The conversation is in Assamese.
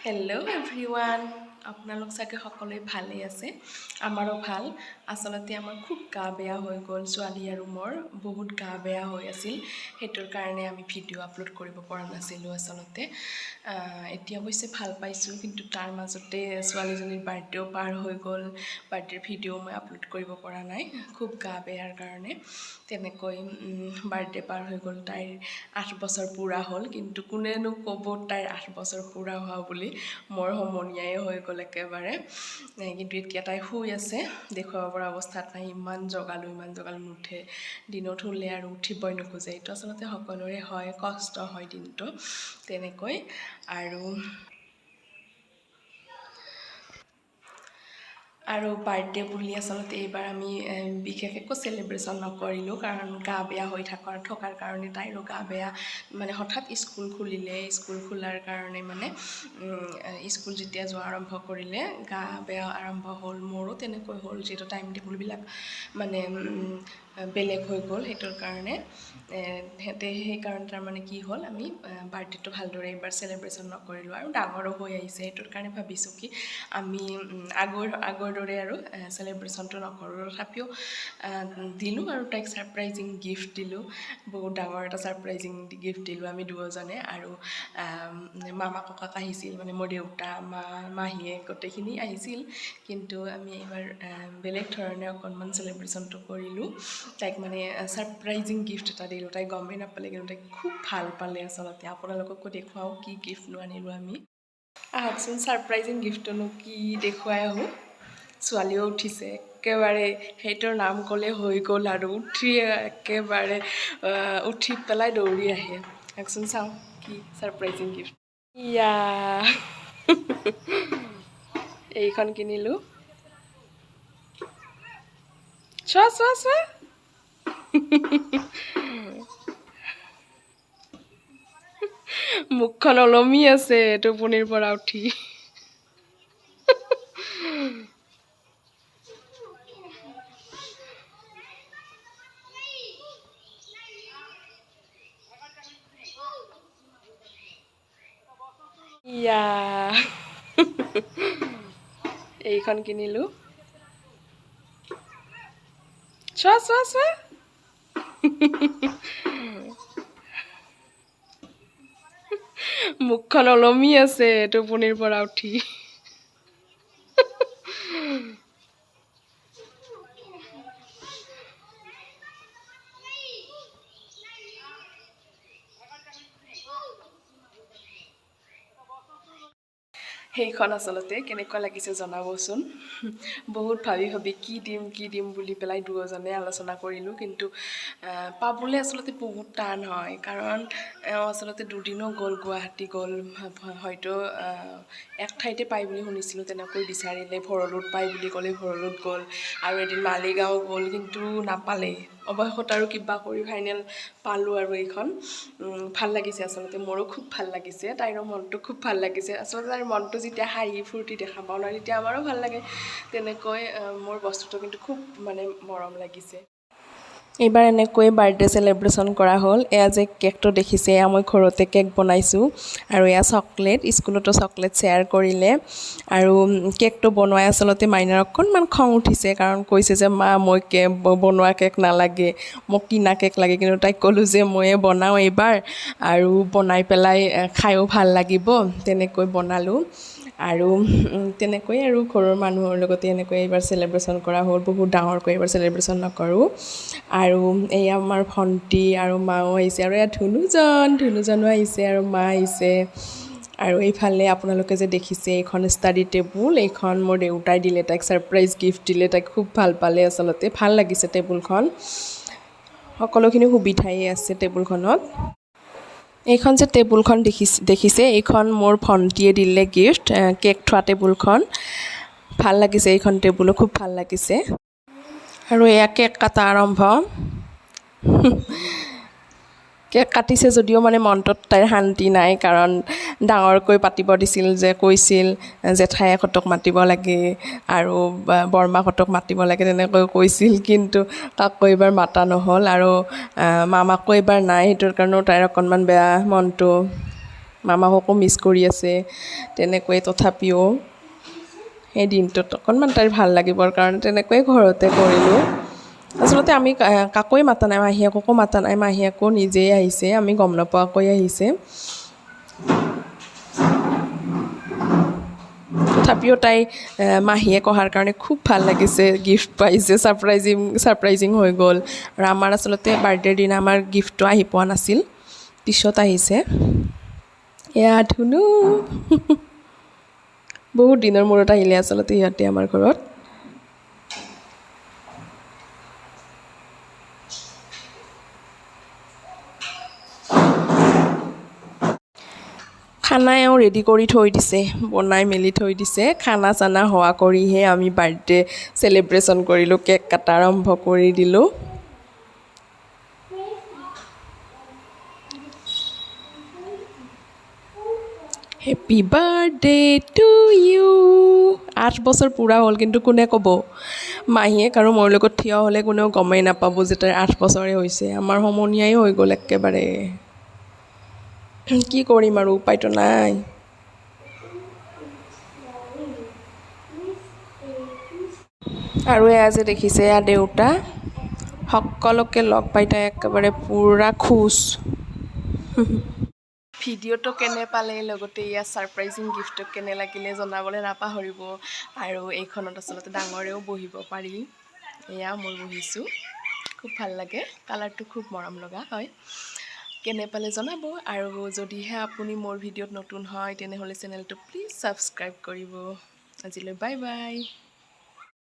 হেল্ল' এভৰিৱান, আপোনালোক চাগে সকলোৱে ভালেই আছে। আমাৰো ভাল। আচলতে আমাৰ খুব গা বেয়া হৈ গ'ল। ছোৱালী আৰু মোৰ বহুত গা বেয়া হৈ আছিল, সেইটোৰ কাৰণে আমি ভিডিঅ' আপলোড কৰিব পৰা নাছিলোঁ আচলতে। এতিয়া অৱশ্যে ভাল পাইছোঁ, কিন্তু তাৰ মাজতে ছোৱালীজনীৰ বাৰ্থডেও পাৰ হৈ গ'ল। বাৰ্থডেৰ ভিডিঅ' মই আপলোড কৰিব পৰা নাই খুব গা বেয়াৰ কাৰণে। তেনেকৈ বাৰ্থডে পাৰ হৈ গ'ল। তাইৰ 8 বছৰ পূৰা হ'ল, কিন্তু কোনেনো ক'ব তাইৰ 8 বছৰ পূৰা হোৱা বুলি? মোৰ সমনীয়াই হৈ গ'ল একেবাৰে। কিন্তু এতিয়া তাই শুই আছে, দেখুৱাব পৰা অৱস্থাত নাই। ইমান জগালোঁ, ইমান জগালোঁ, নুঠে। দিনত শুলে আৰু উঠিবই নোখোজে। এইটো আচলতে সকলোৰে হয়, কষ্ট হয় দিনটো তেনেকৈ। আৰু আৰু বাৰ্থডে বুলি আচলতে এইবাৰ আমি বিশেষ একো চেলিব্ৰেশ্যন নকৰিলোঁ, কাৰণ গা বেয়া হৈ থকাৰ কাৰণে, তাইৰো গা বেয়া, মানে হঠাৎ স্কুল খুলিলে। স্কুল খোলাৰ কাৰণে, মানে স্কুল যেতিয়া যোৱা আৰম্ভ কৰিলে, গা বেয়া আৰম্ভ হ'ল। মোৰো তেনেকৈ হ'ল, যিহেতু টাইম টেবুলবিলাক মানে বেলেগ হৈ গ'ল, সেইটোৰ কাৰণে সিহঁতে সেইকাৰণে তাৰমানে কি হ'ল, আমি বাৰ্থডেটো ভালদৰে এইবাৰ চেলিব্ৰেশ্যন নকৰিলোঁ। আৰু ডাঙৰো হৈ আহিছে, সেইটোৰ কাৰণে ভাবিছোঁ কি আমি আগৰ দৰে আৰু চেলিব্ৰেশ্যনটো নকৰোঁ। তথাপিও দিলোঁ আৰু তাইক ছাৰপ্ৰাইজিং গিফ্ট দিলোঁ। বহুত ডাঙৰ এটা ছাৰপ্ৰাইজিং গিফ্ট দিলোঁ আমি দুয়োজনে। আৰু মামা ককাক আহিছিল, মানে মোৰ দেউতা, মা, মাহীয়েক গোটেইখিনি আহিছিল। কিন্তু আমি এইবাৰ বেলেগ ধৰণে অকণমান চেলিব্ৰেশ্যনটো কৰিলোঁ। তাইক মানে ছাৰপ্ৰাইজিং গিফ্ট এটা দিলোঁ। তাই গমেই নাপালে, কিন্তু তাইক খুব ভাল পালে আচলতে। আপোনালোককো দেখুৱাওঁ কি গিফ্টনো আনিলোঁ আমি। আহকচোন, ছাৰপ্ৰাইজিং গিফ্টটোনো কি দেখুৱাই আহোঁ। ছোৱালীও উঠিছে একেবাৰে। সেইটোৰ নাম ক'লে হৈ গ'ল আৰু, উঠি একেবাৰে উঠি পেলাই দৌৰি আহে। আহকচোন, চাওঁ কি ছাৰপ্ৰাইজিং গিফ্ট। ইয়া, এইখন কিনিলোঁ। চোৱা, চোৱা, চোৱা। মুখখন ওলমি আছে টোপনিৰ পৰা উঠি। ইয়া, এইখন কিনিলোঁ। চোৱা, চোৱা, চোৱা। মুখখন ওলমি আছে টোপনিৰ পৰা উঠি। সেইখন আচলতে কেনেকুৱা লাগিছে জনাবচোন। বহুত ভাবি ভাবি কি দিম, কি দিম বুলি পেলাই দুয়োজনে আলোচনা কৰিলোঁ, কিন্তু পাবলৈ আচলতে বহুত টান হয়, কাৰণ এওঁ আচলতে দুদিনো গ'ল, গুৱাহাটী গ'ল। হয়তো এক ঠাইতে পায় বুলি শুনিছিলোঁ, তেনেকৈ বিচাৰিলে। ভৰলুত পায় বুলি ক'লে, ভৰলুত গ'ল আৰু এদিন মালিগাঁও গ'ল, কিন্তু নাপালেই। অৱশেষত আৰু কিবা কৰি ফাইনেল পালোঁ আৰু এইখন। ভাল লাগিছে আচলতে, মোৰো খুব ভাল লাগিছে, তাইৰো মনটো খুব ভাল লাগিছে। আচলতে তাইৰ মনটো যেতিয়া হাঁহি ফূৰ্তি দেখা পাওঁ নহয়, তেতিয়া আমাৰো ভাল লাগে। তেনেকৈ মোৰ বস্তুটো কিন্তু খুব মানে মৰম লাগিছে। এইবাৰ এনেকৈয়ে বাৰ্থডে চেলিব্ৰেশ্যন কৰা হ'ল। এয়া যে কেকটো দেখিছে, এয়া মই ঘৰতে কেক বনাইছোঁ। আৰু এয়া চকলেট, স্কুলতো চকলেট শ্বেয়াৰ কৰিলে। আৰু কেকটো বনোৱাই আচলতে মাইনাৰ অকণমান খং উঠিছে, কাৰণ কৈছে যে মা, মই বনোৱা কেক নালাগে, মোক কিনা কেক লাগে। কিন্তু তাইক ক'লোঁ যে ময়ে বনাওঁ এইবাৰ আৰু বনাই পেলাই খায়ো ভাল লাগিব। তেনেকৈ বনালোঁ আৰু তেনেকৈ আৰু ঘৰৰ মানুহৰ লগতে এনেকৈ এইবাৰ চেলিব্ৰেশ্যন কৰা হ'ল। বহুত ডাঙৰকৈ এইবাৰ চেলিব্ৰেশ্যন নকৰোঁ। আৰু এয়া আমাৰ ভণ্টি আৰু মাও আহিছে আৰু এয়া ধুনুজন, ধুনুজনো আহিছে আৰু মা আহিছে। আৰু এইফালে আপোনালোকে যে দেখিছে এইখন ষ্টাডি টেবুল, এইখন মোৰ দেউতাই দিলে তাইক, ছাৰপ্ৰাইজ গিফ্ট দিলে। তাইক খুব ভাল পালে আচলতে, ভাল লাগিছে টেবুলখন। সকলোখিনি সুবিধাই আছে টেবুলখনত। এইখন যে টেবুলখন দেখিছে, এইখন মোৰ ভণ্টিয়ে দিলে গিফ্ট, কেক থোৱা টেবুলখন। ভাল লাগিছে, এইখন টেবুলো খুব ভাল লাগিছে। আৰু এয়া কেক কটা আৰম্ভ। কেক কাটিছে যদিও মানে মনটোত তাইৰ শান্তি নাই, কাৰণ ডাঙৰকৈ পাতিব দিছিল যে, কৈছিল জেঠাইহঁতক মাতিব লাগে আৰু বৰমাকহঁতক মাতিব লাগে, তেনেকৈ কৈছিল। কিন্তু কাকো এইবাৰ মাতা নহ'ল আৰু মামাকো এইবাৰ নাই, সেইটোৰ কাৰণেও তাইৰ অকণমান বেয়া মনটো। মামাকো মিছ কৰি আছে তেনেকৈয়ে। তথাপিও সেই দিনটোত অকণমান তাইৰ ভাল লাগিবৰ কাৰণে তেনেকৈয়ে ঘৰতে কৰিলোঁ। আচলতে আমি কাকোৱে মাতা নাই, মাহীয়েককো মাতা নাই, মাহীয়েকো নিজেই আহিছে, আমি গম নোপোৱাকৈ আহিছে। তথাপিও তাই মাহীয়েক অহাৰ কাৰণে খুব ভাল লাগিছে, গিফ্ট পাইছে, ছাৰপ্ৰাইজিং হৈ গ'ল। আৰু আমাৰ আচলতে বাৰ্থডেৰ দিনা আমাৰ গিফ্টটো আহি পোৱা নাছিল, পিছত আহিছে। এয়া ধুনু, বহুত দিনৰ মূৰত আহিলে আচলতে সিহঁতে আমাৰ ঘৰত। খানা এওঁ ৰেডি কৰি থৈ দিছে, বনাই মেলি থৈ দিছে। খানা চানা হোৱা কৰিহে আমি বাৰ্থডে চেলিব্ৰেশ্যন কৰিলোঁ, কেক কটা আৰম্ভ কৰি দিলোঁ। Happy birthday to you. 8 বছৰ পূৰা হ'ল, কিন্তু কোনে ক'ব? মাহীয়েক আৰু মোৰ লগত থিয় হ'লে কোনেও গমেই নাপাব যে তাইৰ 8 বছৰে হৈছে। আমাৰ সমনীয়াই হৈ গ'ল একেবাৰে। কি কৰিম আৰু, উপায়তো নাই। আৰু এয়া যে দেখিছে, এয়া দেউতা। সকলোকে লগ পাই তাই একেবাৰে পূৰা খুচ। ভিডিঅ'টো কেনে পালে, লগতে ইয়াৰ ছাৰপ্ৰাইজিং গিফ্টটো কেনে লাগিলে জনাবলৈ নাপাহৰিব। আৰু এইখনত আচলতে ডাঙৰেও বহিব পাৰি। এয়া মই বহিছোঁ, খুব ভাল লাগে, কালাৰটো খুব মৰম লগা হয়। কেনে পালে জনাব। আৰু যদিহে আপুনি মোৰ ভিডিঅ'ত নতুন হয়, তেনেহ'লে চেনেলটো প্লিজ ছাবস্ক্ৰাইব কৰিব। আজিলৈ বাই বাই।